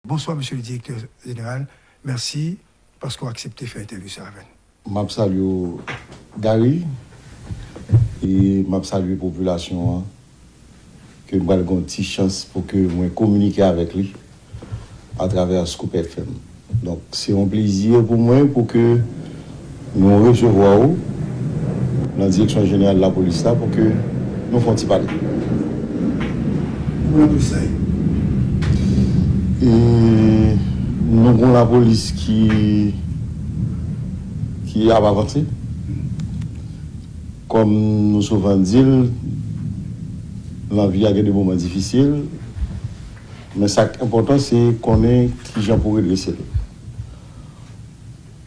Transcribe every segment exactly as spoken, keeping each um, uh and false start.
Bonsoir, monsieur le directeur général. Merci parce qu'on a accepté faire interview ça avec nous. M ap salye w, Gary, e m ap salye popilasyon an, ke m pral gen yon ti chans pou ke mwen kominike avèk li atravè Scoop F M. Donk, se yon plezi pou mwen pou ke nou resevwa w nan direksyon jeneral lapolis la pou ke nou fè yon ti pale. Kòman lapolis la ye? E nou gen yon lapolis ki, ki ap avanse. Kòm nou souvan di l, nan vi a gen de moman difisil, men sa k enpòtan se konnen kijan pou redrese l.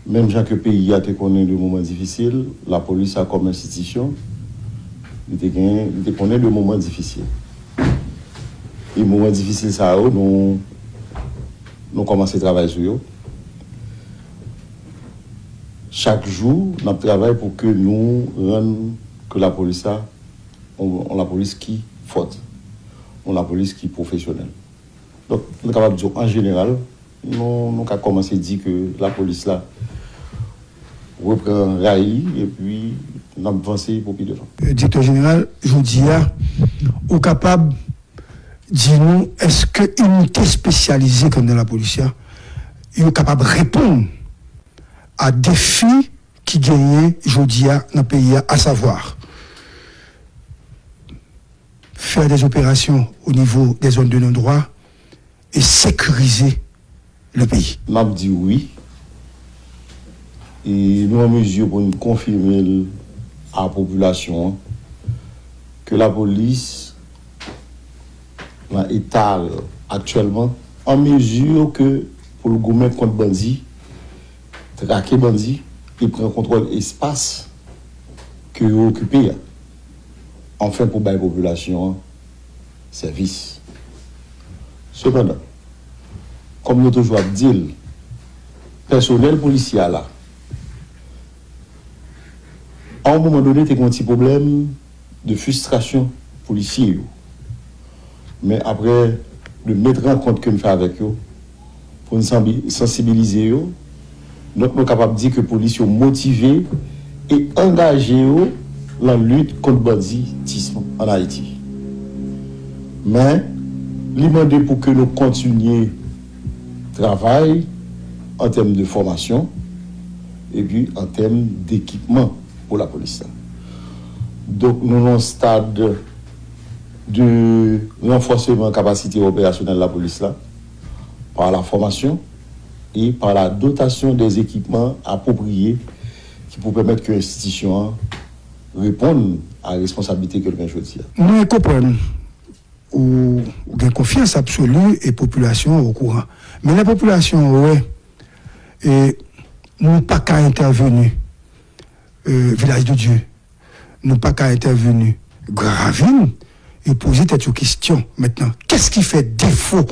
Menm jan ke peyi a te konnen de moman difisil, lapolis la kòm enstitisyon, li te gen, li te konnen de moman difisil. E moman difisil sa yo, nou, nou kòmanse travay sou yo. Chak jou, n ap travay pou ke nou rann ke lapolis la, yon, yon lapolis ki fòt, yon lapolis ki pwofesyonèl. Donk, nou kapab di w, an jeneral, nou, nou ka kòmanse di ke lapolis la reprann ray li, epi n ap vanse pou pi devan. Direktè jeneral, jodi a, ou kapab di nou, èske inite espesyalize k anndan lapolis la, yo kapab reponn a defi ki genyen jodi a nan peyi a, asavwa, faire des opérations au niveau des zones de non-droit et sécuriser le pays. M ap di wi. E nou an mezi pou n konfime l a popilasyon an ke lapolis, nan eta l aktyèlman, an mezi ke pou l goumen kont bandi, trake bandi, e pran kontwòl espas ke yo okipe a, anfen pou bay popilasyon an sèvis. Sepandan, kòm nou toujou ap di l, pèsonèl polisye a la, a yon moman done, te gen yon ti pwoblèm de fristrasyon polisye yo. Men aprè de mèt rankont ke n fè avèk yo, pou n sanbi-, sansibilize yo, donk nou kapab di ke polis yo motive e angaje yo nan lit kont banditism ann Ayiti. Men, li mande pou ke nou kontinye travay an tèm de fòmasyon epi an tèm dekipman pou lapolis la. Donk, nou nan yon stad de ranfòsman kapasite operasyonèl lapolis la, pa la fòmasyon e pa la dotasyon dè ekipman apwopriye ki pou pèmèt ke enstitisyon an reponn a responsablite ke l gen jodi a. Mwen konprann ou, ou gen konfyans absoli e popilasyon an okouran. Men lè popilasyon an wè, e, nou pa ka entèveni, e, Vilaj de Dye, nou pa ka entèveni Gran Ravin, yo poze tèt yo kesyon. Mentnan, qu'est-ce qui fait défaut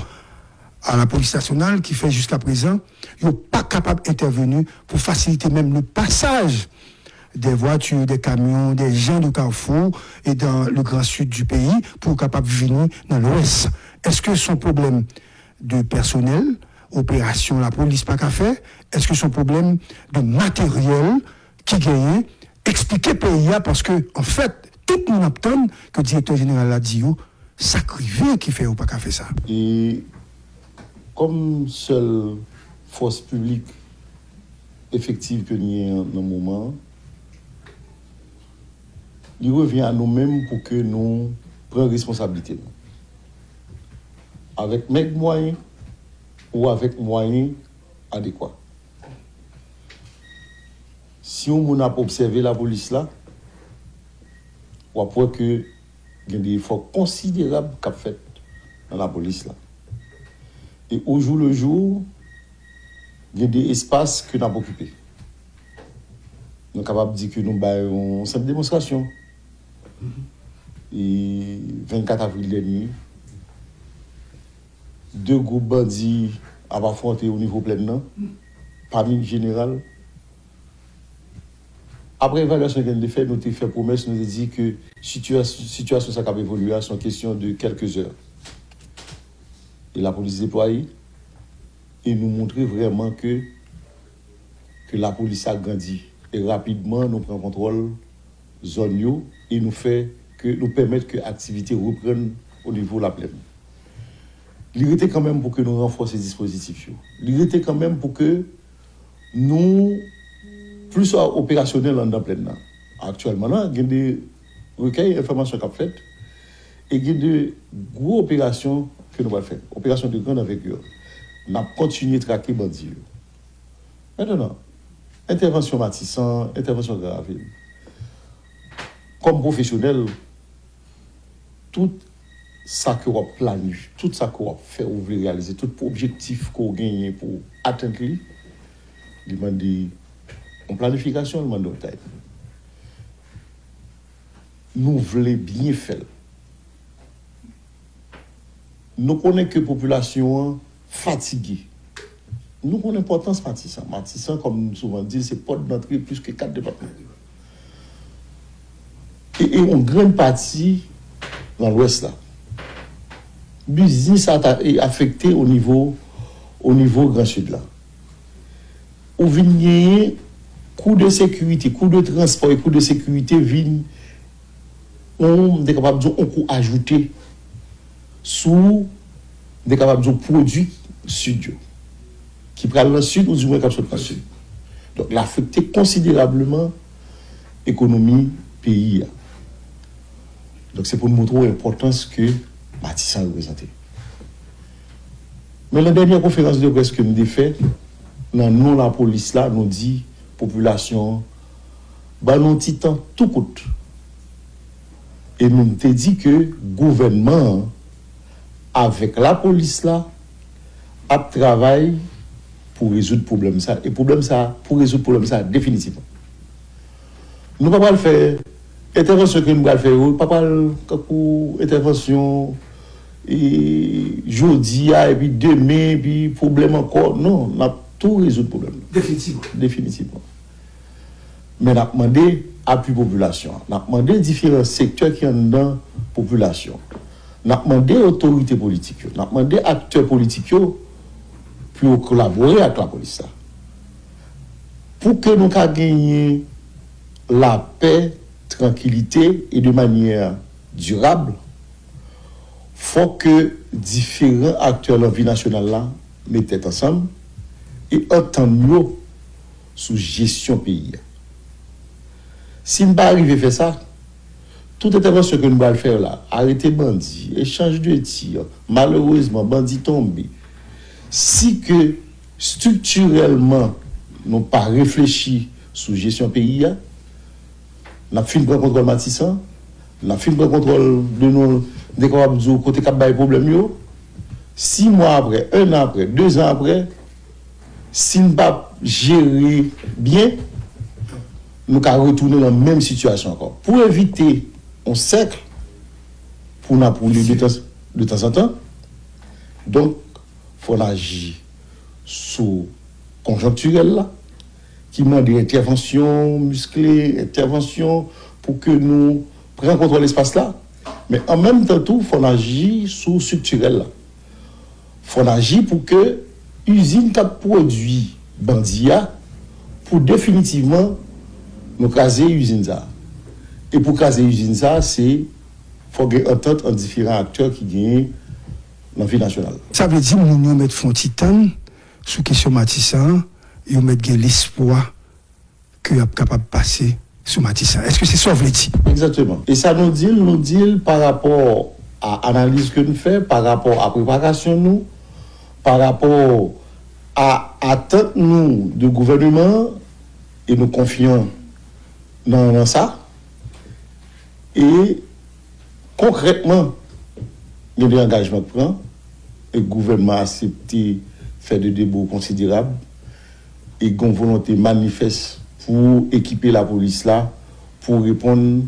à la police nationale ki fè jiska prezan yo pa kapab entèveni pou fasilite menm le passage des voitures, des camions, des gens de carrefour et dans le grand sud du pays pou yo kapab vini nan lwès? Èske se yon pwoblèm de pèsonèl, operasyon lapolis pa ka fè? Èske se yon pwoblèm de materyèl ki genyen? Eksplike peyi a, paske, anfèt, tout moun ap tann ke direktè jeneral la di yo sa k rive ki fè yo pa ka fè sa. E kòm sèl fòs piblik efektiv ke n gen nan moman an, li revyen a nou menm pou ke nou pran responsablite nou. Avèk mèg mwayen ou avèk mwayen adekwa. Si yon moun ap obsève lapolis la, w ap wè ke gen de efò konsiderab k ap fèt nan lapolis la. E au jour le jour, gen de espas ke n ap okipe. Nou kapab di ke nou bay yon senp demonstrasyon. E vennkat avril dènye, de gwoup bandi ap afwonte o nivo plèn nan, pami jeneral. Apre evalyasyon ke n te fè, nou te fè pwomès, nou te di ke sitiyas-, sitiyasyon sa k ap evolye a, se yon kesyon de kèlke zè. E lapolis deplwaye, e nou montre vrèman ke, ke lapolis la grandi. E rapidman, nou pran kontwòl zòn yo e nou fè ke, nou pèmèt ke aktivite reprann o nivo Laplèn. Li rete kanmenm pou ke nou ranfòse dispozitif yo. Li rete kanmenm pou ke nou plis operasyonèl anndan Plèn nan. Aktyèlman la, gen de rekèy enfòmasyon k ap fèt e gen de gwo operasyon ke nou pral fè. Operasyon de grande envergure. N ap kontinye trake bandi yo. Mentnan, entèvansyon Matisan, entèvansyon Gran Ravin. Kòm pwofesyonèl, tout sa ke w ap planifye, tout sa ke w ap fè, ou vle reyalize, tout objektif ke w genyen pou w atenn li, li mande yon planifikasyon, li mande yon timing. Nou vle byen fè l. Nou konnen ke popilasyon an fatige. Nou konn enpòtans Matisan. Matisan, kòm m souvan di l, se pòt dantre plis ke kat depatman. E, e yon grenn pati nan Lwès la. Biznis a ta, e afekte o nivo, o nivo Gran Sid la. Ou vin genyen kou de sekirite, kou de transpò e kou de sekirite vin yon, m te kapab di w, yon kou ajoute sou, m te kapab di w, pwodui Sid yo, ki pral nan Sid oudimwen k ap sot nan Sid. Donk, l afekte konsiderableman ekonomi peyi a. Donk, se pou n montre w enpòtans ke Matisan reprezante. Men nan dènyè konferans de près ke m te fè, nan non lapolis la, nou di popilasyon an, ban nou ti tan tou kout. E nou te di ke gouvènman an, avèk lapolis la, ap travay pou rezoud pwoblèm sa. E pwoblèm sa, pou rezoud pwoblèm sa definitivman. Nou pa pral fè, entèvansyon ke nou pral fè yo, pa pral tankou entèvansyon, e, jodi a, epi demen, epi pwoblèm ankò. Non, n ap tou rezoud pwoblèm nan. Definitivman. Definitivman. Men n ap mande apui popilasyon an. N ap mande diferan sektè ki anndan popilasyon an. N ap mande otorite politik yo, n ap mande aktè politik yo pou yo kolabore ak lapolis la. Pou ke nou ka genyen lapè, trankilite e de manyè dirab, fòk ke diferan aktè nan vi nasyonal la met tèt ansanm e antann yo sou jesyon peyi a. Si n pa rive fè sa, tout entèvansyon ke nou pral fè yo la, arete bandi, echanj de tir, malerezman, bandi tonbe, si ke estriktirèlman nou pa reflechi sou jesyon peyi a, n ap fin pran kontwòl Matisan, n ap fin pran kontwòl de nou, m te kapab di w kote k ap bay pwoblèm yo. Sis mwa apre, en an apre, de zan apre, si n pa jere byen, nou ka retounen nan menm sitiyasyon ankò. Pou evite yon sèk, pou n ap woule de tan, de tanzantan, donk, fò n aji sou konjonktirèl la, ki mande entèvansyon miskle, entèvansyon pou ke nou pran kontwòl espas la, men an menm tan tou, fò n aji sou estriktirèl la. Fò n aji pou ke izin k ap pwodui bandi a, pou definitivman nou kraze izin sa a. E pou kraze izin sa a, se fò gen antant ant diferan aktè ki genyen nan vi nasyonal. Sa vle di moun yo mèt fè yon ti tann sou kesyon Matisan an, yo mèt gen lespwa ke y ap kapab pase sou Matisan. Èske se sa w vle di? Egzakteman. E sa nou di l, nou di l pa rapò a analiz ke nou fè, pa rapò a preparasyon nou, pa rapò a atant nou de gouvèneman an, e nou konfyan nan, nan sa. E konkrètman, gen de angajman k pran, e gouvènman aksepte fè de debo konsiderab, e gen yon volonte manifès pou ekipe lapolis la, pou reponn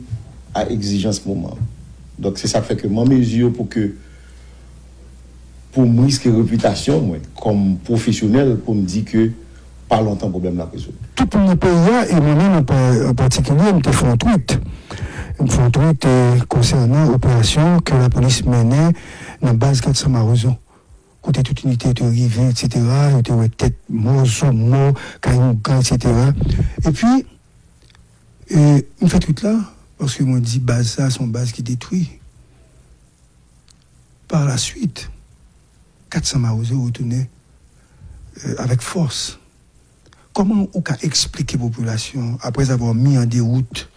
a egzijans moman an. Donk, se sa k fè ke m an mezi pou ke, pou m riske repitasyon mwen kòm pwofesyonèl, pou m di ke pa lontan pwoblèm nan ap rezoud. Tout moun nan peyi a, e mwen menm an pa-, an patikilye, m te fè yon tweet. M fè yon tweet, e, konsènan operasyon ke lapolis mennen nan baz kat san Mawozo. kote tout inite yo te rive, etsetera, yo te wè tèt mò, zo mò, kay oungan, etsetera. Epi, e, m fè tweet la, paske mwen di baz sa, se yon baz ki detwi. Par la suite, kat san Mawozo retounen, e, avèk fòs. Kòman ou ka eksplike popilasyon, après avoir mis en déroute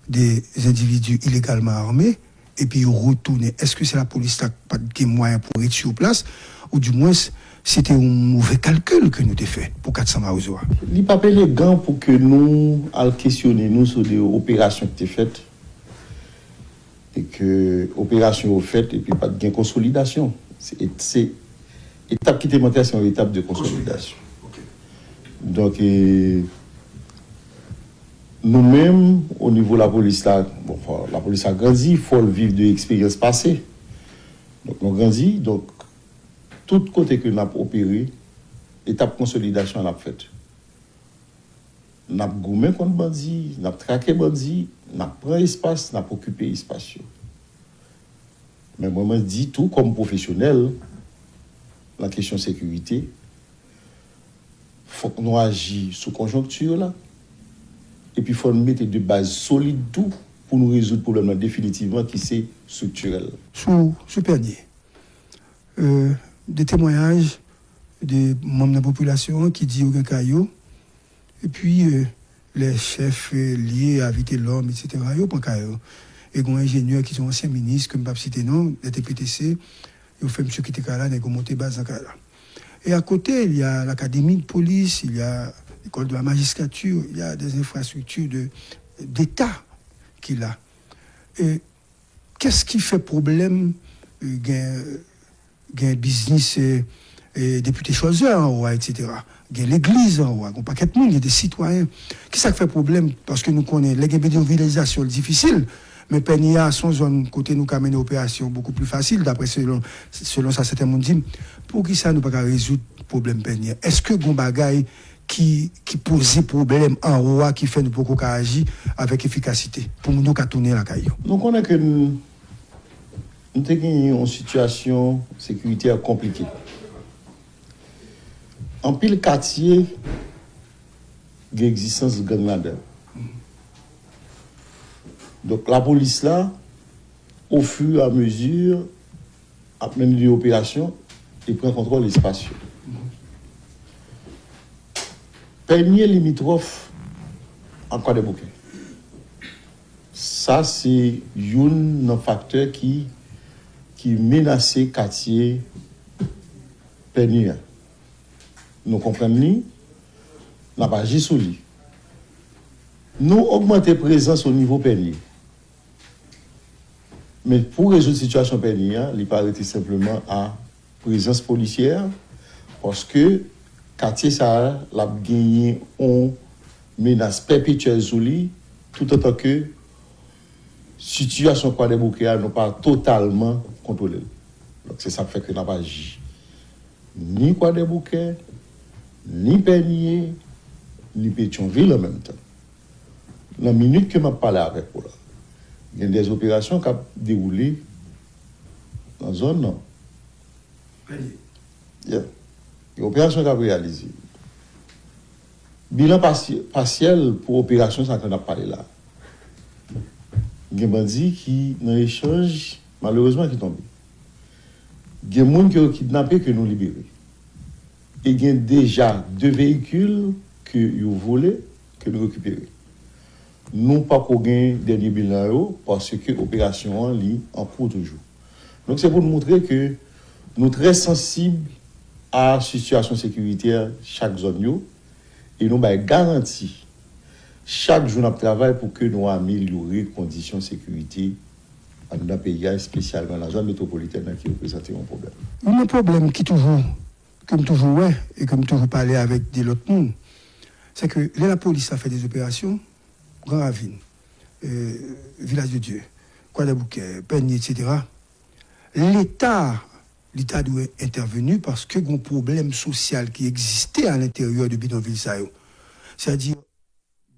des individus illégalement armés, epi yo retounen? Èske se lapolis la k pa t gen mwayen pou ret sur place, ou dimwens, se te yon move kalkil ke nou te fè pou kat san Mawozo a? Li p ap elegan pou ke nou al kesyone nou sou de operasyon ki te fèt, e ke operasyon yo fèt epi pa t gen konsolidasyon. Se, se etap ki te manke a, se yon etap de konsolidasyon. Donk, e, nou menm, o nivo lapolis la, bon, fò, lapolis la grandi, fò l viv de eksperyans pase. Donk, nou grandi, donk, tout kote ke n ap opere, etap konsolidasyon an ap fèt. N ap goumen kont bandi, n ap trake bandi, n ap pran espas, n ap okipe espas yo. Men mwen, mwen di tou kòm pwofesyonèl nan kesyon sekirite, fòk nou aji sou konjonkti la, epi fò nou mete de baz solid tou pou nou rezoud pwoblèm nan definitivman ki se estriktirèl. Sou, sou Pènye, e, de temwayaj de manm nan popilasyon an ki di yo gen kay yo, epi, e, lè chèf, e, lye a Vitelòm, etsetera, yo pran kay yo. E gen yon enjenyè ki se yon ansyen minis, ke m p ap site non, de T P T C, yo fè misye kite kay la, nèg yo monte baz nan kay la. Et à côté, il y a l'académie de police, il y a l'école de la magistrature, il y a des infrastructures de, d'État qui est là. Et qu'est-ce qui fait problème, euh, gen, gen biznis, euh, euh, depite Cholzer anwo a, etsetera. Gen legliz anwo a, gen pakèt moun, gen de sitwayen. Kisa k fè pwoblèm? Paske nou konnen, lè gen bidonvilizasyon, l difisil. Men Pènye a, se yon zòn kote nou ka mennen operasyon bokou pli fasil, daprè selon, selon sa sèten moun di m. Poukisa nou pa ka rezoud pwoblèm Pènye a? Èske gen bagay ki, ki poze pwoblèm anwo a ki fè nou poko ka aji avèk efikasite pou moun yo ka tounen lakay yo? Nou konnen ke n, nou te gen yon sitiyasyon sekiritè konplike. Anpil katye gen egzistans gang ladan l. Donk, lapolis la, au fur et à mesure, ap mennen de operasyon e pran kontwòl espas yo. Pènye limitwòf ak Kwadèboukè. Sa se youn nan faktè ki, ki menase katye Pènye a. Nou konprann li, n ap aji sou li. Nou ogmante prezans o nivo Pènye. Men pou rezoud sitiyasyon Pènye a, li pa rete senpleman a prezans polisyè, paske katye sa a, l ap genyen yon menas pèpetyèl sou li, toutotan ke sitiyasyon Kwadèboukè a, nou pa totalman kontwole l. Donk, se sa k fè ke n ap aji. Ni Kwadèboukè, ni Pènye, ni Petyonvil an menm tan. Nan minit ke m ap pale avèk ou la, gen de operasyon k ap dewoule nan zòn nan. Pènye. Yeah. Gen operasyon k ap reyalize. Bilan pasi-, pasyèl pou operasyon sa ke n ap pale la. Gen bandi ki nan echanj, malerezman, ki tonbe. Gen moun ke yo kidnape ke nou libere. E gen deja de veyikil ke yo vole, ke nou rekipere. Nou pako gen dènye bilan yo, paske operasyon an, li an kou toujou. Donk, se pou n montre ke nou trè sansib a sitiyasyon sekiritè chak zòn yo, e nou bay garanti chak jou n ap travay pou ke nou amelyore kondisyon sekirite anndan peyi a, espesyalman nan zòn metwopolitèn nan ki reprezante yon pwoblèm. Youn nan pwoblèm ki toujou, ke m toujou wè e ke m toujou pale avèk de lòt moun, se ke lè lapolis la fè de operasyon, Gran Ravin, euh, Vilaj de Dye, Kwadèboukè, Pènye, etsetera, Leta, li ta dwe entèveni paske gen yon pwoblèm sosyal ki egziste alenteryè de bidonvil sa yo. Sètadi,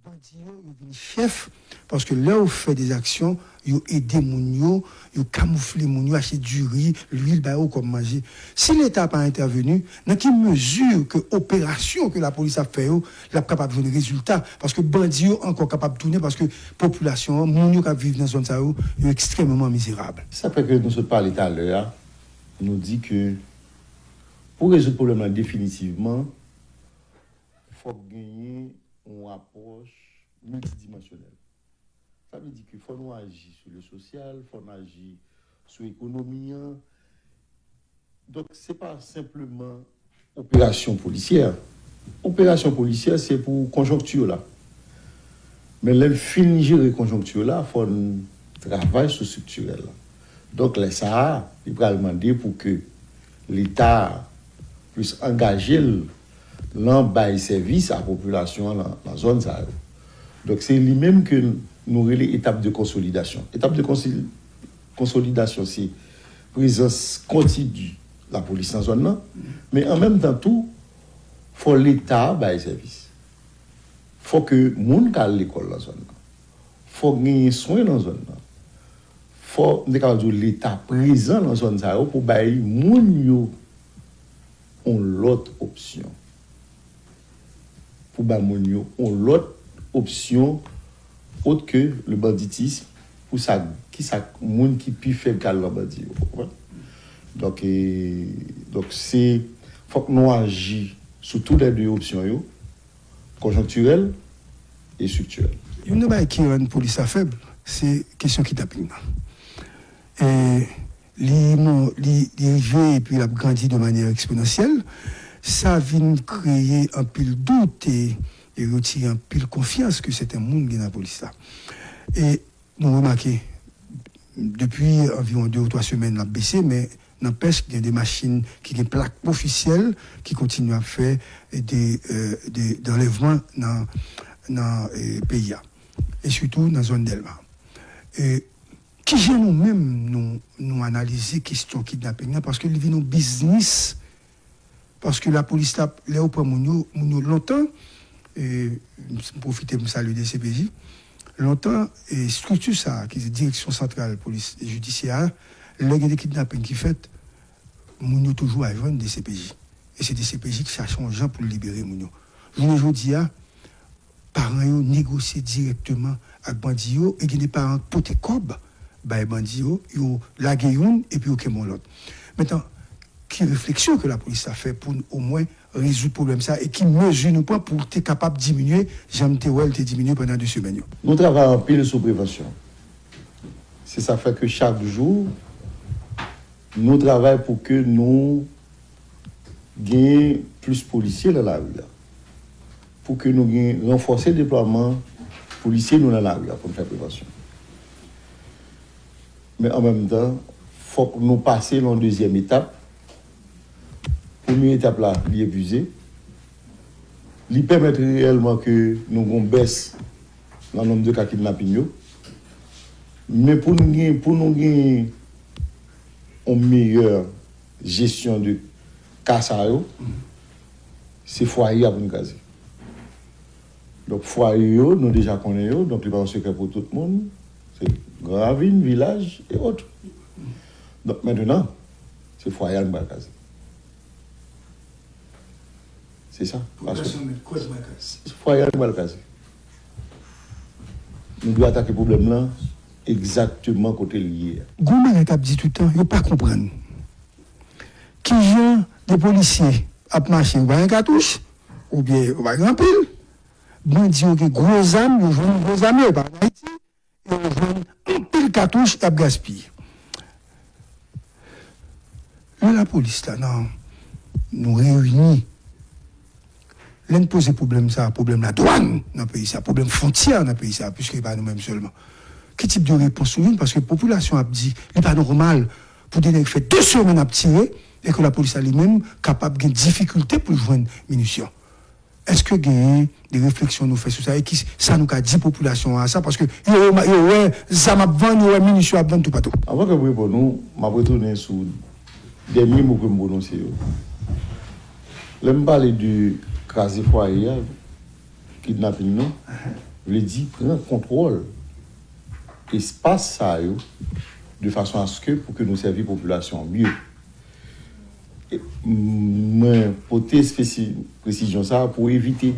Bandi yo, yo vin chèf, paske lè yo fè de zaksyon, yo ede moun yo, yo kamoufle moun yo, achte diri, lwil, ba yo kòm manje. Si Leta pa entèveni, nan ki mezi ke operasyon ke lapolis ap fè yo, l ap kapab jwenn rezilta? Paske bandi yo ankò kapab tounen, paske popilasyon an, moun yo k ap viv nan zòn sa yo, yo ekstrèmeman mizerab. Sa fè ke nou sot pale talè a, nou di ke pou rezoud pwoblèm lan definitivman, fòk genyen yon apwòch miltidimansyonèl. Sa vle di ke fò nou aji sou le sosyal, fò nou aji sou ekonomi an. Donk, se pa senpleman operasyon polisyè. Operasyon polisyè, se pou konjonkti la. Men lè n fin jere konjonkti la, fò n travay sou estriktirèl la. Donk, lè sa a, li pral mande pou ke Leta plis angaje l nan bay sèvis a popilasyon an nan, nan zòn sa yo. Donk, se li menm ke nou rele etap de konsolidasyon. Etap de konsil-, konsolidasyon, se prezans kontini lapolis nan zòn nan, men an menm tan tou, fò Leta bay sèvis. Fò ke moun ka al lekòl nan zòn nan. Fò genyen swen nan zòn nan. Fò, m te kapab di w, Leta prezan nan zòn sa yo pou bay moun yo yon lòt opsyon. Pou bay moun yo yon lòt opsyon ot ke le banditisme, pou sa, ki sa moun ki pi fèb ka al nan bandi yo, w konprann? Donk, e, donk, se, fòk nou aji sou tou lè de opsyon yo, konjonktirèl e estriktirèl. Youn nan bagay ki rann polis la fèb, se kesyon kidnaping nan. E li mon-, li, li rive epi l ap grandi de manyè eksponansyèl. Sa vin kreye anpil dout e, e retire anpil konfyans ke sèten moun gen nan polis la. E nou remake, depi anviwon de ou twa semèn, l ap bese, men nanpèch, gen de machin ki gen plak ofisyèl ki kontinye ap fè de, e, de, de anlèvman nan, nan, e, peyi a, e sitou nan zòn Dèlma. E kijan nou menm, nou, nou analize kesyon kidnaping nan? Paske li vin yon biznis. Paske lapolis la, lè yo pran moun yo, moun yo lontan, e, m pwofite pou m salye D C P J, lontan, e, estrikti sa a, ki se Direksyon Santral Polis Jidisyè a, lè gen de kidnaping ki fèt, moun yo toujou al jwenn D C P J. E se D C P J ki chache yon jan pou l libere moun yo. Jounen jodi a, paran yo negosye dirèkteman ak bandi yo, e gen de paran k pote kòb bay bandi yo, yo lage youn, epi yo kenbe yon lòt. Mentnan, ki refleksyon ke lapolis la fè pou n omwen rezoud pwoblèm sa, e ki mezi nou pran pou te kapab diminye, jan m te wè l te diminye pandan de semèn yo? Nou travay anpil sou prevansyon. Se sa fè ke chak jou, nou travay pou ke nou gen plis polisye nan lari a. Pou ke nou gen ranfòse deplwaman polisye nou nan lari a pou n fè prevansyon. Men an menm tan, fòk nou pase nan dezyèm etap. Premye etap la, li epuize. Li pèmèt reyèlman ke nou gen yon bès nan nonb de ka kidnaping yo. Men pou nou gen, pou nou gen yon meyè jesyon de ka sa yo, se fwaye a pou n kraze. Donk, fwaye yo, nou deja konnen yo, donk li pa yon sekrè pou tout moun. Se Gran Ravin, Vilaj, e ot. Donk, mentnan, se fwaye a nou pral kraze. Se sa. Paske popilasyon mèt kwè l pral kraze. Fwaye a nou pral kraze. Nou dwe atake pwoblèm lan egzakteman kote l ye a. Gon bagay k ap di toutan, yo pa konprann. Kijan de polisye ap mache, yo pa gen katouch, oubyen yo pa gen anpil. Bandi yo gen gwo zam, yo jwenn gwo zam yo, yo pa ann Ayiti, e yo jwenn anpil katouch, y ap gaspiye. Lè lapolis la, nan, nou reyini, lè n poze pwoblèm sa, pwoblèm ladwàn nan peyi sa, pwoblèm fwontyè nan peyi sa, piske e pa nou menm sèlman. Ki tip de repons nou jwenn? Paske popilasyon ap di, li pa nòmal pou de nèg fè de semèn ap tire, e ke lapolis la li menm kapab gen difikilte pou l jwenn minisyon. Èske genyen de refleksyon nou fè sou sa, e ki sa nou ka di popilasyon an a sa? Paske yo, yo, yo wè zam ap vann, yo wè minisyon ap vann toupatou. Anvan ke m reponn ou, m ap retounen sou dènye mo ke m pwononse yo. Lè m pale de kraze fwaye a, kidnaping nan, Vle di pran kontwòl espas sa yo de fason aske pou ke nou sèvi popilasyon an mye. E, m, mwen pote espesi-, presizyon sa a pou evite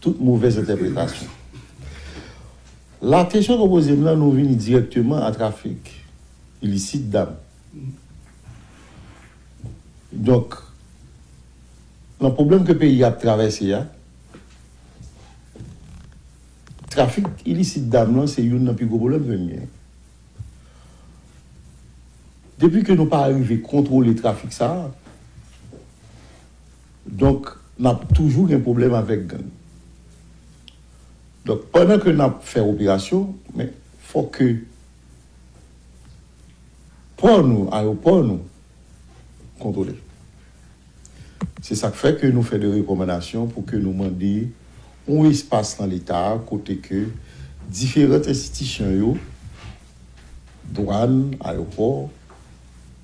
tout movèz entèpretasyon. La kesyon ke w poze m nan, nou vini dirèkteman a trafik ilisit dam. Donk, nan pwoblèm ke peyi a ap travèse a, trafik ilisit dam nan se youn nan pi gwo pwoblèm ke n gen. Depi ke nou pa rive kontwole trafik sa a, donk, n ap toujou gen pwoblèm avèk gang. Donk, pandan ke n ap fè operasyon, men fòk ke pò nou, ayewopò nou, kontwole. Se sa k fè ke nou fè de rekòmandasyon pou ke nou mande yon espas nan Leta a kote ke diferan enstitisyon yo, dwàn, ayewopò,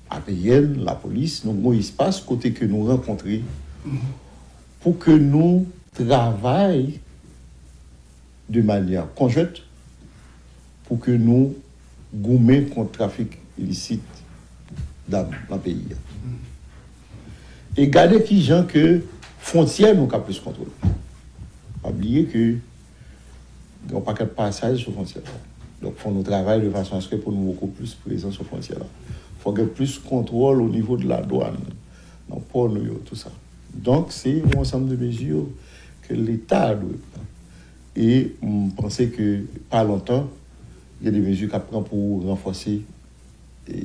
A P N, lapolis, nou gen yon espas kote ke nou rankontre pou ke nou travay de manyè konjwent pou ke nou goumen kont trafik ilisit dam nan peyi a. E gade kijan ke fwontyè nou ka plis kontwole. Pa bliye ke gen yon pakèt pasaj sou fwontyè la. Donk, fò nou travay de fason aske pou nou bokou plis prezan sou fwontyè la. Fò gen plis kontwòl o nivo de la dwàn, nan pò nou yo, tou sa. Donk, se yon ansanm de mezi ke Leta a dwe pran. E m panse ke pa lontan, gen de mezi k ap pran pou ranfòse, e,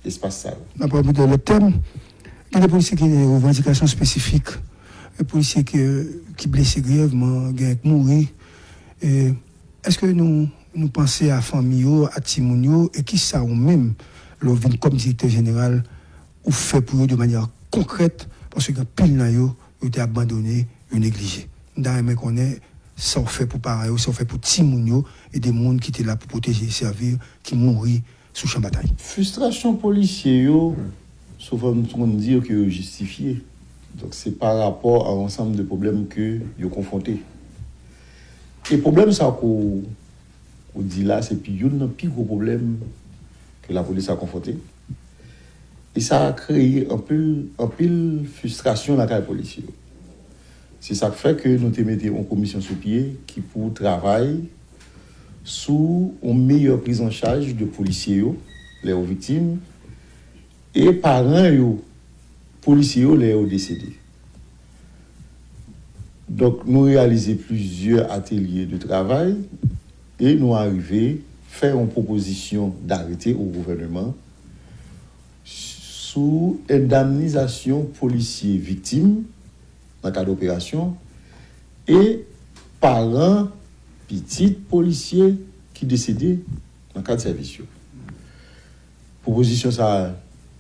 espas sa yo. N ap pran poutèt lòt tèm. Gen de polisye ki gen revandikasyon espesifik. E polisye ki, ki blese griyèvman, gen k mouri. E èske nou, nou panse a fanmi yo, a timoun yo, e kisa ou menm, lè w vin kòm direktè jeneral, ou fè pou yo de manyè konkrèt, paske gen anpil nan yo, yo te abandone, yo neglije. M ta renmen konnen sa w fè pou paran yo, sa w fè pou timoun yo, e de moun ki te la pou pwoteje e sèvi, ki mouri sou chan batay. Fristrasyon polisye yo, souvan nou konn di ke yo jistifye. Donk, se pa rapò a yon ansanm de pwoblèm ke yo konfwonte. E pwoblèm sa ke w, ou di la, se pi youn nan pi gwo pwoblèm ke lapolis la konfwonte. E sa kreye anpil, anpil fristrasyon lakay polisye yo. Se sa k fè ke nou te mete yon komisyon sou pye ki pou travay sou yon meyè prizanchaj de polisye yo, lè yo viktim, e paran yo, polisye yo, lè yo desede. Donk, nou reyalize plizyè atelye de travay e nou arive fè yon pwopozisyon darete o gouvèneman sou endamnizasyon polisye viktim nan kad operasyon e paran pitit polisye ki desede nan kad sèvis yo. Pwopozisyon sa a,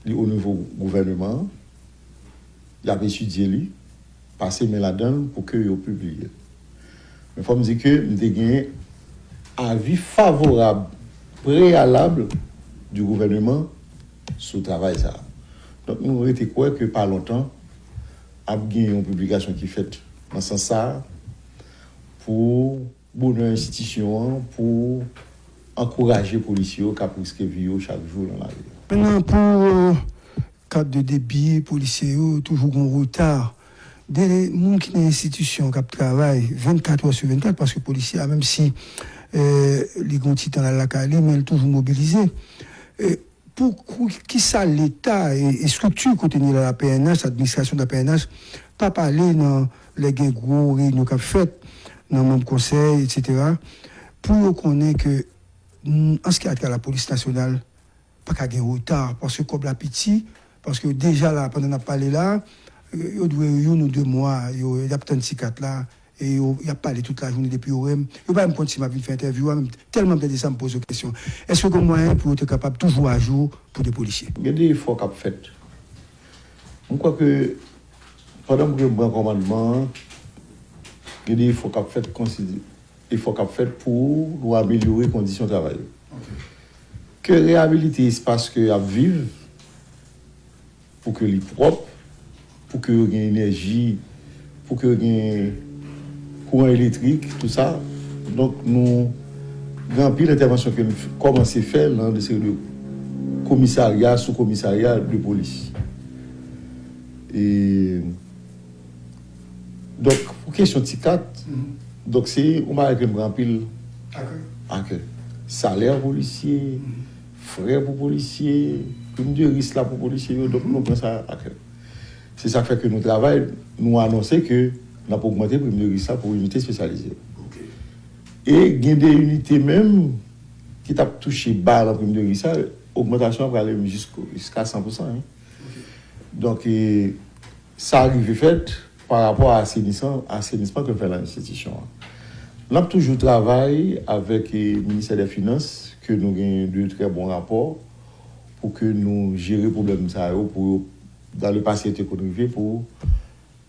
li o nivo gouvèneman an, y ap etidye li, pase men ladan l pou ke yo pibliye l. Men fò m di ke m te gen avi favorab preyalab di gouvèneman sou travay sa a. Donk, nou rete kwè ke pa lontan, ap gen yon piblikasyon ki fèt nan sans sa a pou bonè enstitisyon an, pou ankouraje polisye yo k ap riske vi yo chak jou nan lari a. Mentnan, pou, euh, kat de debi, polisye yo toujou gen reta. De moun ki nan enstitisyon k ap travay vennkat è sou vennkat, paske polisye a, menm si, euh, li gen yon ti tan l al lakay li, men l toujou mobilize. Euh, pou, pou kisa Leta e, e estrikti kote n ye la, la P N H, administrasyon de la P N H, pa pale nan lè gen gwo reyinyon k ap fèt nan manm konsèy, etsetera, pou yo konnen ke, mm, an se ki a trait a lapolis nasyonal, pa ka gen reta, paske kòb la piti, paske deja la, pandan n ap pale la, yo dwe youn ou de mwa, yo, y ap tann ti kat la, e yo, y ap pale tout lajounen depi yo renmen. Yo pa menm konn si m ap vin fè entèvyou a, menm tèlman m tande sa, m poze yo kesyon. Èske gen mwayen pou yo te kapab toujou ajou pou de polisye? Gen de efò k ap fèt. M kwè ke pandan m gen bran kòmandman an, gen de efò k ap fèt konsi-, efò k ap fèt pou nou amelyore kondisyon travay yo. Ke reyabilite espas ke y ap viv, pou ke li pwòp, pou ke yo gen enèji, pou ke yo gen kouran elektrik, tou sa, Donk, nou gen anpil entèvansyon ke n kòmanse fè nan de seri de komisarya, sou komisarya de polis. E, donk, pou kesyon ti kat, donk, se yon bagay ke m pran anpil akè. Salè polisye, frè pou polisye, prim de risk la pou polisye yo, donk, nou pran sa akè. Se sa k fè ke nou travay, nou anonse ke n ap ogmante prim de risk la pou inite espesyalize yo. E gen de inite menm ki t ap touche ba nan prim de risk la, ogmantasyon an prale menm jisko, jiska san pou san, wi. Donk, e, sa rive fèt pa rapò a asenisan, asenisman ke n fè nan enstitisyon an. N ap toujou travay avèk, e, Ministè dè Finans, ke nou gen de trè bon rapò, pou ke nou jere pwoblèm sa yo, pou yo, dans le passé, te konn rive, pou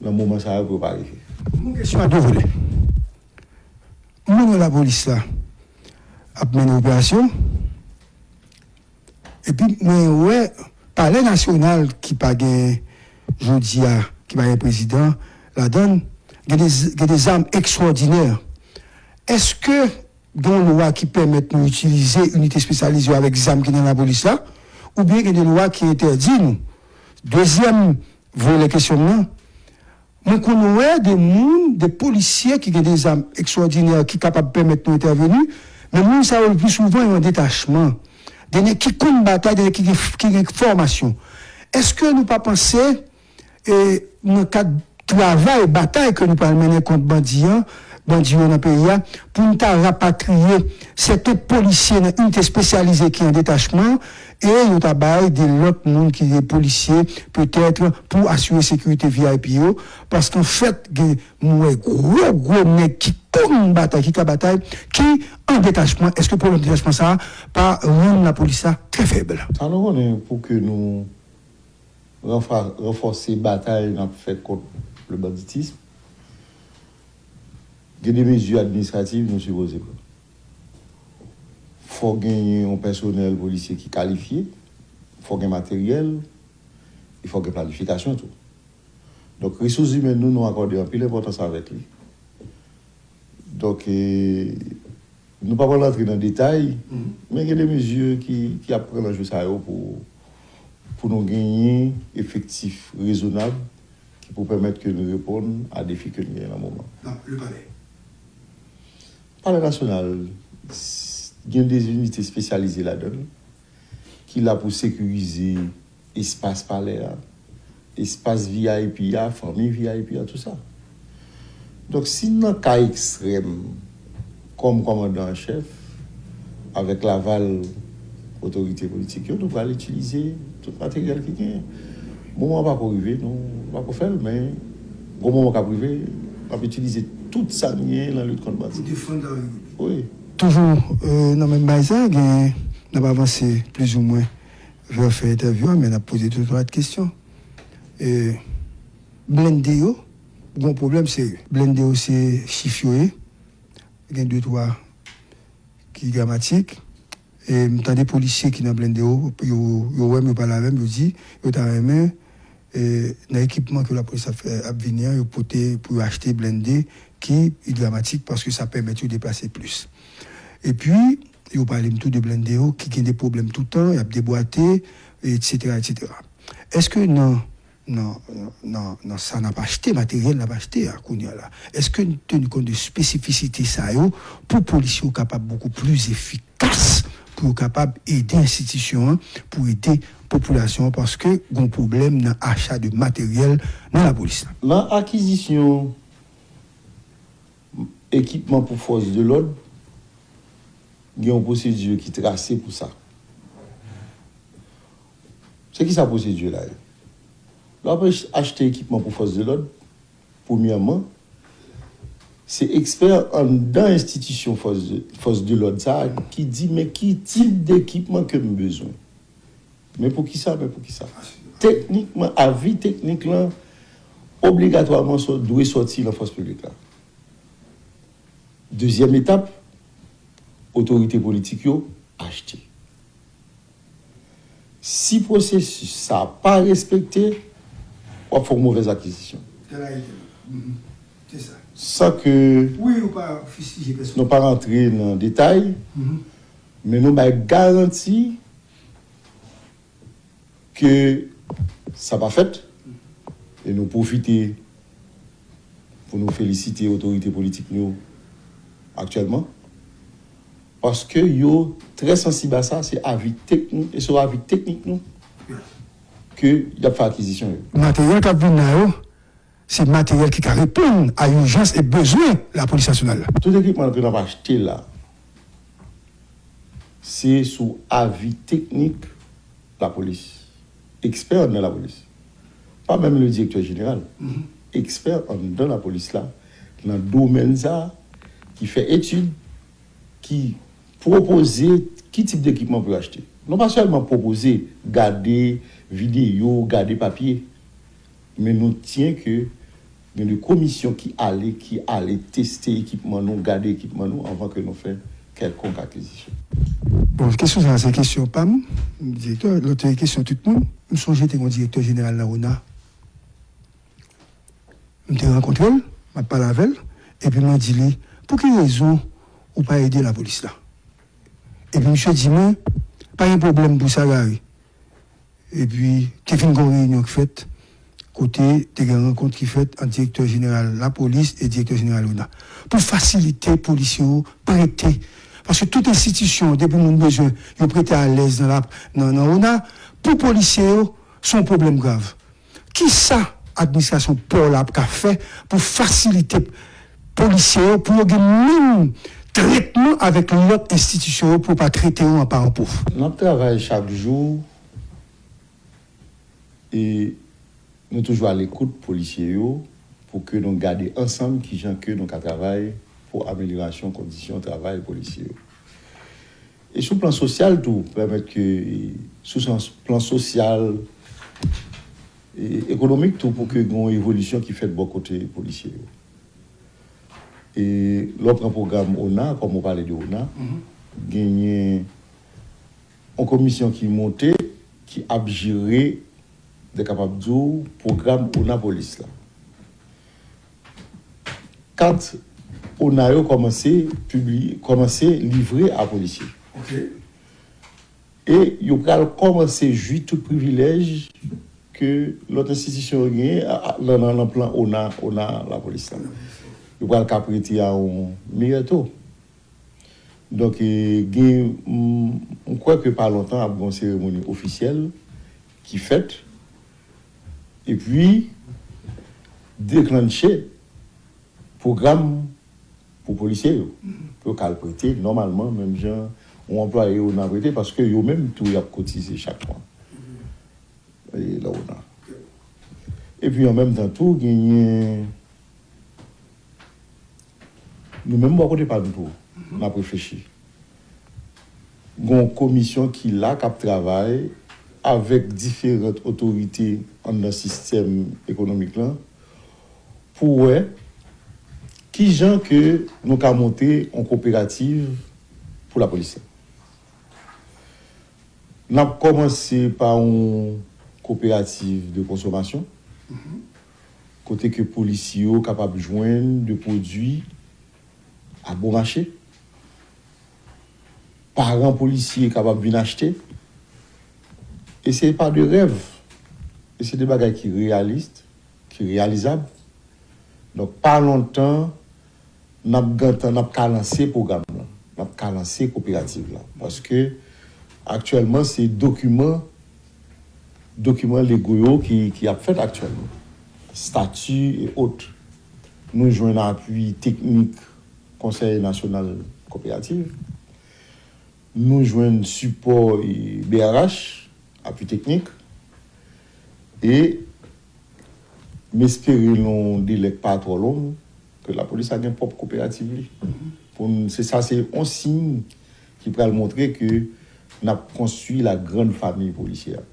nan moman sa yo, pou yo pa rive. Yon kesyon a de volè. Moun nan lapolis la ap mennen operasyon, epi mwen wè Palè Nasyonal ki pa gen, jodi a, ki pa gen prezidan ladan l, gen de, gen de zam ekstwòdinè. Èske gen yon lwa ki pèmèt nou itilize inite espesyalize yo avèk zam ki nan lapolis la, oubyen gen de lwa ki entèdi nou? Dezyèm volè kesyon m nan, mwen konn wè de moun, de polisye ki gen de zam ekstwòdinè ki kapab pèmèt nou entèveni, men moun sa yo le pli souvan yo an detachman. De nèg ki konn batay, de nèg ki gen, ki gen fòmasyon. Èske nou pa panse, e, nan kad travay, batay ke nou pral mennen kont bandi an, bandi yo nan peyi a, pou n ta rapatriye sèten polisye nan inite espesyalize ki an detachman, e yo ta bay de lòt moun ki de polisye, petèt, pou asire sekirite V I P yo, paske anfèt, gen, m wè gwo, gwo nèg ki konn batay, ki ka batay, ki an detachman. Èske pwoblèm detachman sa a pa rann lapolis la trè fèb? Sa nou konnen pou ke nou ranfa-, ranfòse batay n ap fè kont le banditism, gen de mezi administrativ nou sipoze pran. Fò genyen yon pèsonèl polisye ki kalifye, fò gen materyèl, e fò gen planifikasyon tou. Donk, resous imèn nou, nou akòde anpil enpòtans avèk li. Donk, e, nou pa pral antre nan detay, men gen de mezi ki, ki ap pran nan jou sa yo pou, pou nou genyen efektif rezonab ki pou pèmèt ke nou reponn a defi ke nou genyen nan moman. Nan le palè. Palè Nasyonal, s-, gen de inite espesyalize ladan l, ki la pou sekirize espas palè a, espas V I P a, fanmi V I P a, tou sa. Donk, si nan ka ekstrèm, kòm kòmandan an chèf, avèk laval otorite politik yo, nou pral itilize tout materyèl ki genyen. Moman an pako rive, nou pako fè l, men gwo moman k ap rive, n ap itilize tout sa n genyen nan lit kont bandi. Pou defann lavi piblik. Wi. Toujou, e, nan menm bagay sa, gen, n ap avanse plizoumwen vè fè entèvyou a, men n ap poze de twa lòt kesyon. E, blende yo, gon pwoblèm serye. Blende yo se chif yo ye. Gen de twa ki dramatik. E, m tande polisye ki nan blende yo, yo, yo wè m, yo pale avè m, yo di, yo ta renmen, e, nan ekipman ke lapolis ap fè, ap vini an, yo pote pou yo achte blende ki dramatik paske sa pèmèt yo deplase plis. Epi, yo pale m tou de blende yo ki gen de pwoblèm toutan, y ap debwate, etsetera, etsetera. Èske nan, nan, nan, nan sa n ap achte, materyèl n ap achte a kounye a la, èske n teni kont de espesifisite sa yo pou polisye yo kapab bokou pli efikas, pou yo kapab ede enstitisyon an, pou ede popilasyon an, paske gon pwoblèm nan acha de materyèl nan lapolis la? Nan akizisyon ekipman pou fòs de lòd, gen yon pwosedi ki trase pou sa. Se ki sa pwosedi la ye? Lè w ap ach-, achte ekipman pou fòs de lòd, premyèman, se ekspè anndan enstitisyon fòs de, fòs de lòd sa a ki di, men ki tip dekipman ke m bezwen? Men poukisa, men poukisa? Teknikman, avi teknik lan, obligatwaman sò-, dwe sòti nan fòs piblik la. Dezyèm etap, otorite politik yo achte. Si pwosesis sa a pa respekte, w ap fè yon movèz akizisyon. Tèl Ayiti. Mhm. San ke nou pa rantre nan detay, men nou bay garanti ke sa pa fèt. E nou pwofite pou nou felisite otorite politik nou aktyèlman, paske yo trè sansib a sa. Se avi teknik, e se avi teknik nou ke y ap fè akizisyon yo. Materyèl k ap vin la yo, se materyèl ki ka reponn a ijans e bezwen Lapolis Nasyonal la. Tout ekipman ke n ap achte la, se sou avi teknik lapolis, ekspè anndan lapolis. Pa menm le direktè jeneral, ekspè anndan lapolis la, nan domèn sa a, ki fè etid, ki pwopoze ki tip dekipman pou yo achte. Nou pa sèlman pwopoze, gade videyo, gade papye, men nou tyen ke gen de komisyon ki ale, ki ale teste ekipman nou, gade ekipman nou anvan ke nou fè kèlkonk akizisyon. Bon, kesyon sa a, se kesyon pa m, direktè, lòt kesyon tout moun. M sonje te gen yon direktè jeneral nan ona. M te rankontre l, m ap pale avè l, epi mwen di li, "Pou ki rezon ou pa ede lapolis la?" Epi misye di mwen, "Pa gen pwoblèm pou sa, Gary." Epi, te fin gen yon reyinyon ki fèt, kote te gen rankont ki fèt ant direktè jeneral lapolis e direktè jeneral ona, pou fasilite polisye yo prete. Paske tout enstitisyon, depi moun bezwen, yo prete alèz nan la, nan, nan ona, pou polisye yo, se yon pwoblèm grav. Kisa administrasyon pa w la ap ka fè pou fasilite polisye yo, pou yo gen menm tretman avèk lòt enstitisyon yo, pou yo pa trete yo an paran pòv? N ap travay chak jou e nou toujou alekout polisye yo pou ke nou gade ansanm kijan ke nou ka travay pou amelyorasyon kondisyon travay polisye yo. E sou plan sosyal tou, pèmèt ke, e, sou sans, plan sosyal, e, ekonomik tou, pou ke gen yon evolisyon ki fèt bò kote polisye yo. E lè w pran pwogram ona, kòm ou pale de ona, genyen yon komisyon ki monte, ki ap jere, m te kapab di w, pwogram ona polis la. Kat ona yo kòmanse pibliye, kòmanse livre a polisye. E yo pral kòmanse jwi tout privilèj ke lòt enstitisyon yo genyen a, a, nan, nan, nan plan ona, ona lapolis la. Yo pral ka prete a yon meyè to. Donk, e, gen, m, m kwè ke pa lontan ap gen yon seremoni ofisyèl ki fèt, epi deklanche pwogram pou polisye yo, pou yo ka al prete nòmalman, menm jan yon anplwaye yo nan prete, paske yo menm tou y ap kotize chak mwa, e, la ona. Epi an menm tan tou, genyen, nou menm bò kote pa nou tou, n ap reflechi. Gen yon komisyon ki la, k ap travay avèk diferan otorite anndan sistèm ekonomik lan, pou wè kijan ke nou ka monte yon koperativ pou lapolis la. N ap kòmanse pa yon koperativ de konsomasyon, kote ke polisye yo kapab jwenn de pwodui a bon mache. Paran polisye kapab vin achte. E se pa de rèv. E se de bagay ki reyalis, ki reyalizab. Donk, pa lontan, n ap gentan, n ap ka lanse pwogram lan. N ap ka lanse koperativ la. Paske, aktyèlman, se dokiman, dokiman lego yo ki, ki ap fèt aktyèlman. Stati e ot. Nou jwenn apui teknik Konsèy Nasyonal Koperativ. Nou jwenn sipò, e, B R H, apui teknik. E m espere nan yon delè k pa twò long, ke lapolis la gen pwòp koperativ li. Pou n, se sa, se yon siy ki pral montre ke n ap konstwi la grande famille policière.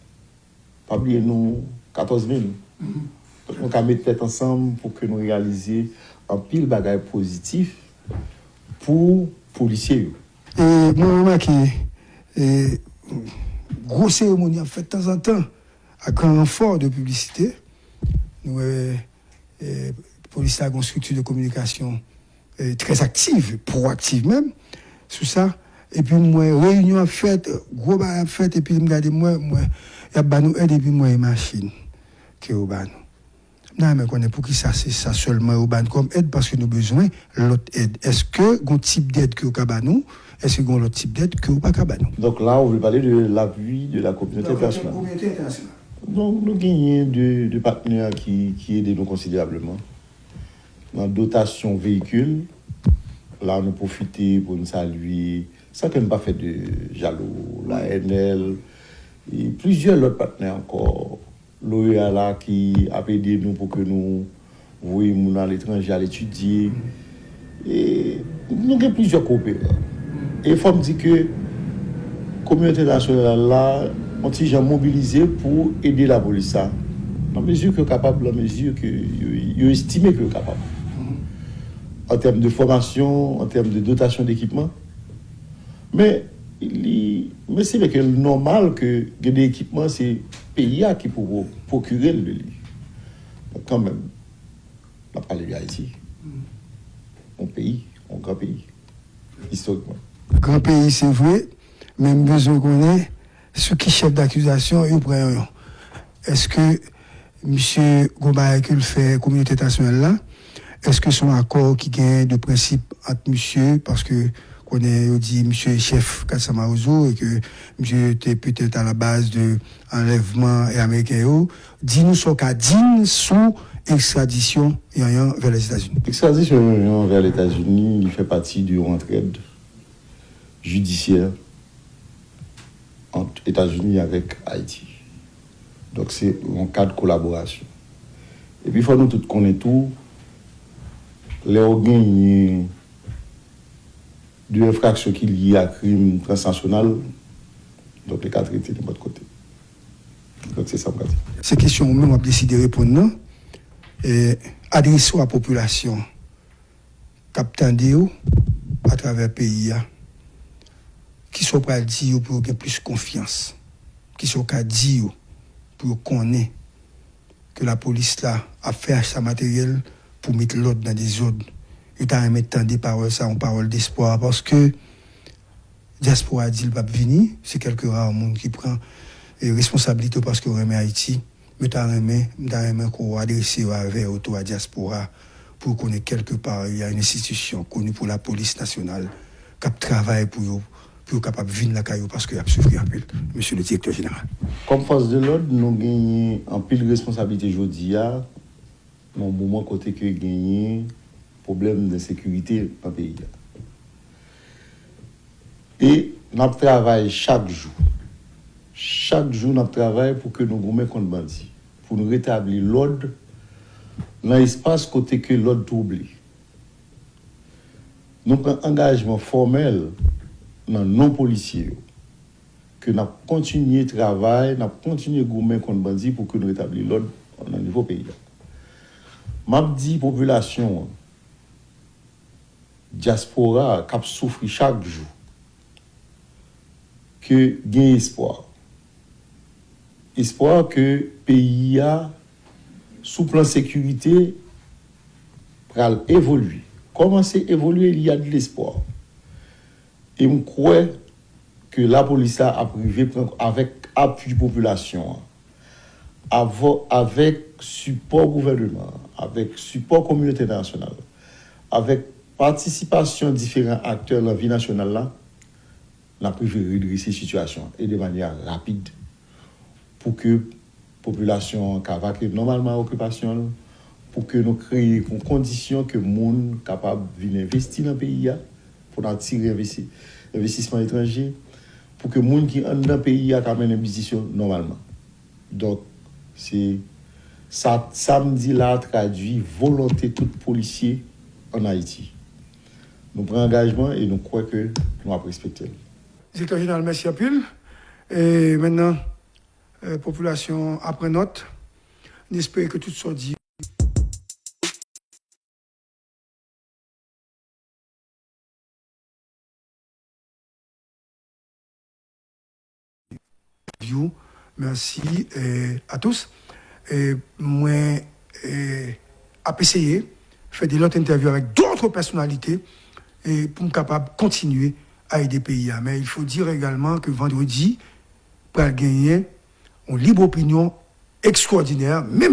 Pa bliye nou katòz mil. Donk, nou ka met tèt ansanm pou ke nou reyalize anpil bagay pozitif pou polisye yo. E mwen remake, e, gwo seremoni ap fèt tanzantan ak gran ranfò de piblisite. Nou wè, e, Polis la gen yon strikti de kominikasyon, eh, trè aktiv, pwoaktiv menm, sou sa. Epi m wè reyinyon ap fèt, gwo bagay ap fèt, epi m gade, m wè, m wè, y ap ba nou èd, epi m wè e machin ke yo ba nou. M ta renmen konnen poukisa se sa sèlman yo ba n kòm èd, paske nou bezwen lòt èd. Èske gon tip dèd ke yo ka ba nou? Èske gon lòt tip dèd ke yo pa ka ba nou? Donc là, on veut parler de l'appui de la communauté internationale. Donk, nou genyen de, de patnè ki, ki ede nou konsiderableman. Nan dotasyon veyikil, la nou pwofite pou n salye, san ke n pa fè de jalou, la N L, e plizyè lòt patnè ankò, l'O E A la ki ap ede nou pou ke nou voye moun aletranje al etidye. E nou gen plizyè kooperan. E fò m di ke kominote entènasyonal la, yon ti jan mobilize pou ede lapolis sa, nan mezi ke yo kapab, nan mezi ke yo, yo estime ke yo kapab. An tèm de fòmasyon, an tèm de dotasyon dekipman. Men, li, men se vre ke l nòmal ke gen de ekipman, se peyi a ki pou pwokire l de li. Men kanmenm, n ap pale de Ayiti. Yon peyi, yon gran peyi, istorikman. Gran peyi, se vre, men m bezwen konnen sou ki chèf dakizasyon yo pran yo. Èske misye gon bagay ke l fè kominote entènasyonal la? Èske se yon akò ki gen de prensip ant misye, paske konnen yo di misye chèf kat san Mawozo e ke misye te petèt a la baz de anlèvman e ameriken yo? Di nou sa w ka di n sou ekstradisyon Yanyan vè Lèzetazini. Ekstradisyon Yanyan vè Lèzetazini, li fè pati de yon antrèd jidisyè ant Etazini avèk Ayiti. Donk, se yon kad kolaborasyon. Epi, fò nou tout konnen tou, lè w genyen de enfraksyon ki lye a krim transnasyonal, donk, li ka trete nenpòt kote. Donk, se sa m ka di. Se kesyon ou menm w ap deside reponn nan. E, adrese w a popilasyon k ap tande w atravè peyi a, kisa w pral di yo pou yo gen plis konfyans? Kisa w ka di yo pou yo konnen ke lapolis la ap fè achta materyèl pou met lòd nan dezòd? Yo ta renmen tande pawòl sa, yon pawòl despwa, paske dyaspora di l p ap vini, se kèlke ra moun ki pran, e, responsabilite yo paske yo renmen Ayiti. M ta renmen, m ta renmen ke w adrese yo avè yo tou a dyaspora pou yo konnen kèlke pa y a yon enstitisyon koni pou lapolis nasyonal k ap travay pou yo, pou yo kapab vin lakay yo paske y ap soufri anpil, Mesye le Direktè Jeneral. Kòm fòs de lòd, nou genyen anpil responsablite jodi a, nan yon moman kote ke genyen pwoblèm de ensekirite nan peyi a. E n ap travay chak jou. Chak jou, n ap travay pou ke nou goumen kont bandi, pou nou retabli lòd nan espas kote ke lòd twouble. Nou pran angajman fòmèl nan non polisye yo ke n ap kontinye travay, n ap kontinye goumen kont bandi pou ke nou retabli lòd nan nivo peyi a. M ap di popilasyon an, dyaspora a k ap soufri chak jou, ke gen espwa. Espwa ke peyi a, sou plan sekirite, pral evolye. Kòmanse evolye, il y a de l'espoir. E m kwè ke lapolis la ap rive pran, avèk apui popilasyon an, avò-, avèk sipò gouvèneman an, avèk sipò kominote entènasyonal la, avèk patisipasyon diferan aktè nan vi nasyonal la, n ap rive redrese sitiyasyon an, e de manyè rapid, pou ke popilasyon an ka vake nòmalman a okipasyon l, pou ke nou kreye kon-, kondisyon ke moun kapab vin envesti nan peyi a, pou n atire envesti-, envestisman etranje, pou ke moun ki anndan peyi a ka mennen biznis yo nòmalman. Donk, se sa, sa m di la a tradui volonte tout polisye ann Ayiti. Nou pran angajman e nou kwè ke nou ap respekte l. Direktè Jeneral, mèsi anpil. E mentnan, eh, popilasyon an pran nòt. N espere ke tout sa w di View. Merci, eh, à tous. Eh, mwen, eh, ap eseye fè de lòt entèvyou avèk dòt pèsonalite e pou m kapab kontinye a ede peyi a. Men il faut dire également que vandredi pral genyen yon lib opinyon ekstwòdinè, menm